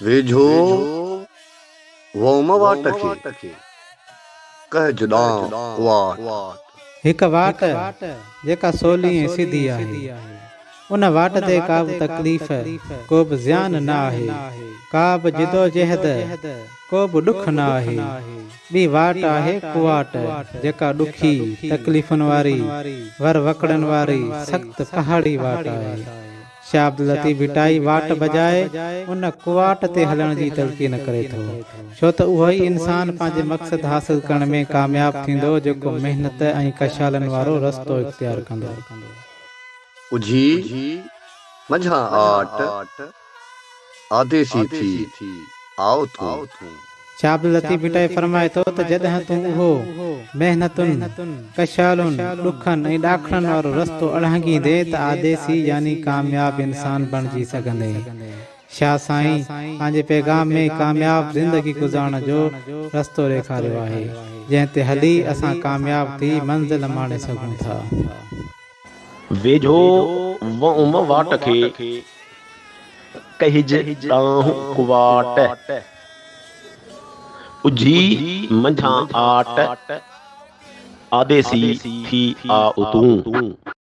ويجهو وئوم واٽ کي، ڪهج ڏانهن ڪواٽ. هڪ واٽ جيڪا سولي ۽ سڌي آهي. ان واٽ تي ڪا به تڪليف، ڪو به زيان نه آهي، ڪا به جدوجهد، ڪو به ڏک نه آهي. ٻي واٽ آهي ڪواٽ، جيڪا ڏکي، تڪليفن واري، ور وڪڙن واري، سخت پهاڙي واٽ آهي. شاهه عبداللطيف ڀٽائي واٽ بجاء ان ڪواٽ تي هلڻ جي تلقين ڪري ٿو، ڇو ته اهو ئي انسان پنهنجي مقصد حاصل ڪرڻ ۾ ڪامياب ٿيندو جيڪو محنت ۽ ڪشالن وارو رستو اختيار ڪندو. اجهي منجهان آٽ، آديسي ٿي آء تون. شاهه عبداللطيف ڀٽائي فرمائي ٿو ته جڏهن تون اهو محنتن، ڪشالن، ڏکن ۽ ڏاکڙن وارو رستو اڙانگيندين ته آديسي يعني ڪامياب انسان بڻجي سگهندين. شاهه سائين پنهنجي پيغام ۾ ڪامياب زندگي گذارڻ جو رستو ڏيکاريو آهي، جنهن تي هلي اسان ڪامياب ٿي منزل ماڻي سگهون ٿا. ويجهو وئوم واٽ کي، ڪهج ڏانهن ڪواٽ. اجهي منجهان آٽ، آديسي ٿي آء تون.